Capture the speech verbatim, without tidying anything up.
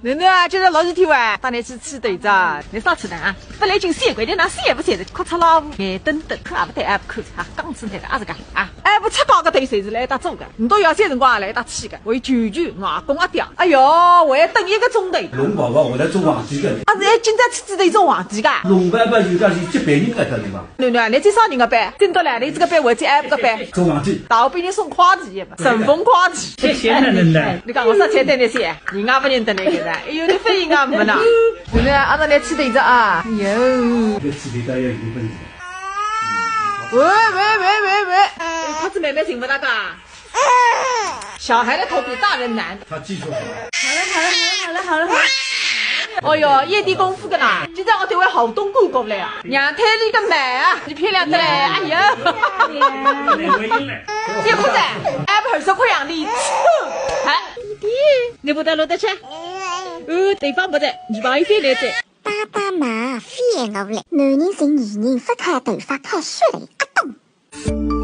囡囡啊，今朝落雨天哇，带侬去吃豆子啊。侬啥吃的啊？勿来劲，三块钱拿三也勿舍得，哭出老虎。眼瞪瞪，看也勿对，还勿看，啊，刚吃那个，啊，是个啊。哎，勿吃高个对谁是来打做个？你都要些辰光来打气个，我有舅舅、外公阿爹。哎哟，我要等一个钟头。龙宝宝，我来做皇帝个。啊，是哎，今朝吃子的一种皇帝个。龙宝宝有个是接班人来的，对吧？囡囡啊，侬这啥人个班？真的嘞，侬这个班，我这哎不个班。做皇帝。大学毕业送快递。 顺丰快递。谢谢奶奶。侬讲我啥菜对侬谢，人家勿认得侬个噻，哎哟，侬反应也没呢。对不对？阿拉来吃豆子啊。哎哟。搿吃豆子要有本事。喂喂喂喂喂，哎，筷子慢慢寻勿到个。小孩的头比大人难。他技术好。好了好了好了好了好了好了。哦哟，一点功夫个啦，今朝我对位好东哥过来啊，娘胎里个奶啊，你漂亮得来，哎呀。 别哭噻，还不二十块洋钿，哎，弟弟，侬勿得落得去？呃，对方勿在，女朋友翻来哉。爸爸妈妈翻过来，男人寻女人，勿看头发看血泪，阿懂。